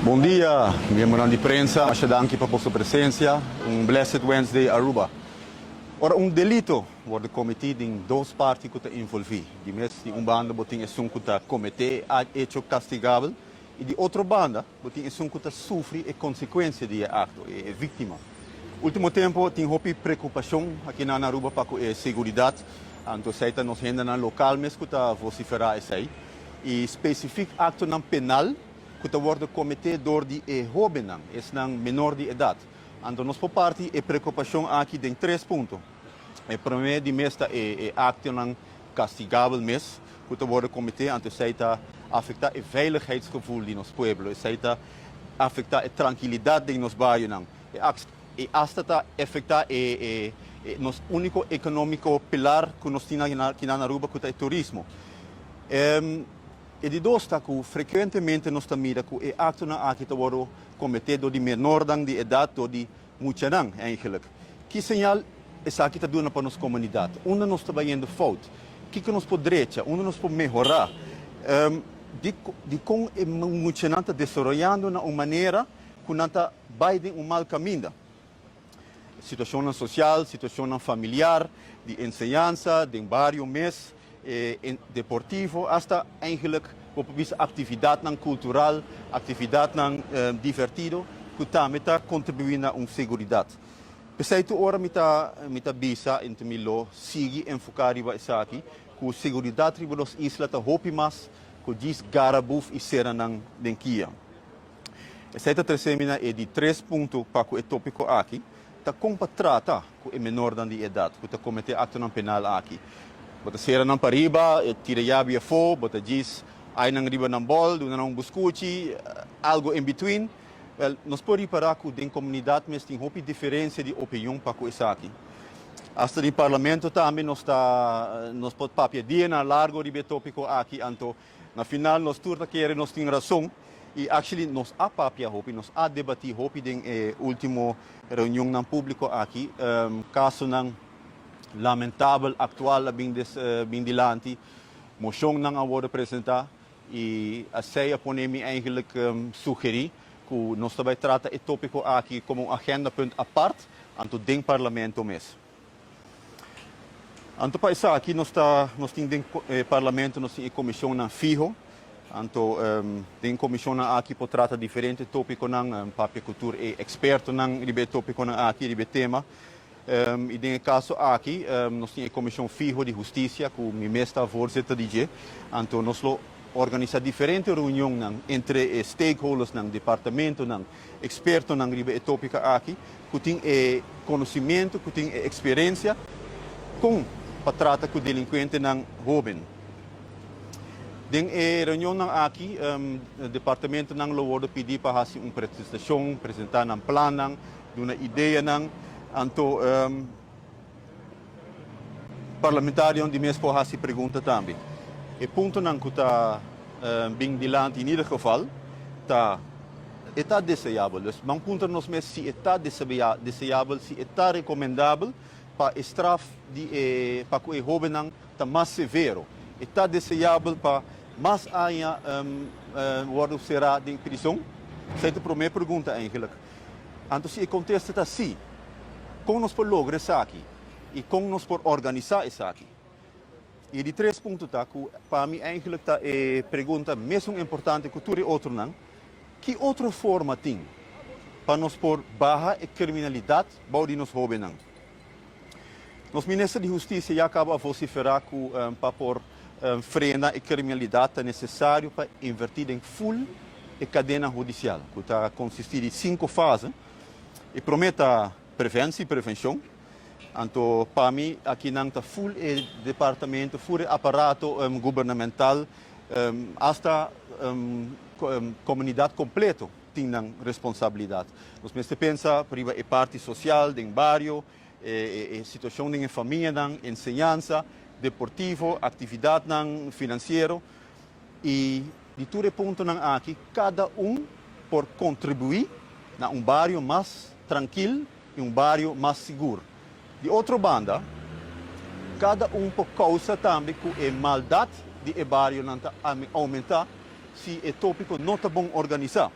Bon dia, miembronan di prensa. Masha danki pa boso presencia. Un Blessed Wednesday, Aruba. Ora un delito wordo cometi den dos parti cu ta envolvi. Di mes di un banda bo tin esun cu ta comete e hecho castigabel y di otro banda bo tin esun cu ta sufri e consecuencia di e acto, e victima. Ultimo tempo tin hopi preocupacion aki na Aruba pa cu e seguridad. Anto esey ta nos hendenan local mes cu ta vocifera esey. Y specific actonan penal cu ta wordo comete door di e hobennan, esnan menor di edad. Anto nos por parti e preocupacion aki den tres punto. E prome di mes ta e actonan castigabel mes cu ta wordo comete, anto esey ta afecta e veiligheidsgevoel di nos pueblo, esey ta afecta e trankilidad den nos barionan, e hasta ta afecta e nos unico economico pilar cu nos tin aki na Aruba cu ta e turismo. E di dos ta cu frecuentemente nos ta mira cu e actonan aki ta wordo comete door di menornan di edad, door di muchanan eigenlijk. Ki señal esaki ta duna pa nos comunidad? Unda nos ta bayendo fout? Kico nos por drecha? Unda nos por mehora? Di con e muchanan ta desaroyando na un manera cu nan ta bay den un mal caminda? Situacionnan social, situacionnan familiar, di enseñansa, den bario mes, deportivo, hasta eigenlijk bo por bisa actividadnan cultural, actividadnan divertido cu tambe ta contribui na un seguridad. P'esey tur ora mi ta mi ta bisa en mi lo sigui enfoca riba esaki cu seguridad riba nos isla ta hopi mas cu djis gara buf y cera nan den kia. Esei ta trese mi na e di tres punto pa ku e tópiko aki, ta kon pa trata ku e menornan di edat ku ta kometé aktonan penal aki. Bo ta sera nan pariba, e tira yabi afó, bo ta djis ai nan riba nan bòl, duna nan un buskuchi, algo in between. Wèl, nos por ripará ku den komunidat mes tin hopi diferensia di opinion pa ku esaki. Asta den parlamento tambe nos ta nos por papia dianan largo riba e tópiko aki, anto Na final nos tur ta kere nos tin rason y actually nos a papia hopi, nos a debati hopi den e ultimo reunionnan publico aki. Casonan lamentabel actual a bin bin dilanti, mocionnan a wordo presenta y esey a pone mi eigenlijk sugeri cu nos ta bay trata e topico aki como un agendapunt apart anto den parlamento mes. Anto pa esaki nos ta nos tin den e parlamento nos tin e comisionnan fiho. Anto den comisionnan aki por trata diferente topiconan, papia cu tur e expertonan riba e topiconan aki, riba e tema. Y den e caso aki nos tin e comision fiho di husticia cu mi mes ta voorzitter di dje. Anto nos lo organisa diferente reunionnan entre e stakeholdersnan, departamentonan, expertonan riba e topico aki ku tin e konosimentu, ku tin e eksperensia kon pa trata ku delinkuentenan hóben. Den e reunionnan aki, departamentonan lo wòrdu pidí pa hasi un presentashon, presentá nan plannan, duna ideanan, anto parlamentarionan di mes por hasi pregunta tambe. E puntonan ku ta bin dilanti in ieder geval ta e ta deseabel. Dus ban puntra nos mes si e ta deseabel, si e ta rekomendabel pa e straf di e pa ku e hóbennan ta mas severo. E ta deseabel pa mas aña wòrdu será den prison? Esei ta e promé pregunta eigenlijk. Anto si e kontesta ta sí, kon nos por logra esaki i kon nos por organisá esaki? I di tres punto ta ku pa mi eigenlijk ta e pregunta mesun importante ku tur e otronan, ki otro forma tin pa nos por baha e kriminalidat bou di nos hóbennan? Nos minister di Hustisia ya kaba a vosiferá ku pa por frena e kriminalidat ta nesesario pa invertí den ful e kadena hudisial, ku ta konsistí di sinku fase. E promé ta prevensi, prevenshon. Anto pa mi akinan ta ful e departamento, ful e aparato gubernamental, asta komunidat kompleto tin nan responsabilidat. Nos mester pensa riba e parti sosial den bario, e situashon den e famianan, enseñansa, deportivo, aktividatnan finansiero i di tur e puntonan aki kada un por kontribuí na un bario mas trankil i un bario mas sigur. Di otro banda, kada un por kousa tambe ku e maldat di e barionan ta oumentá si e tópiko no ta bon organisá.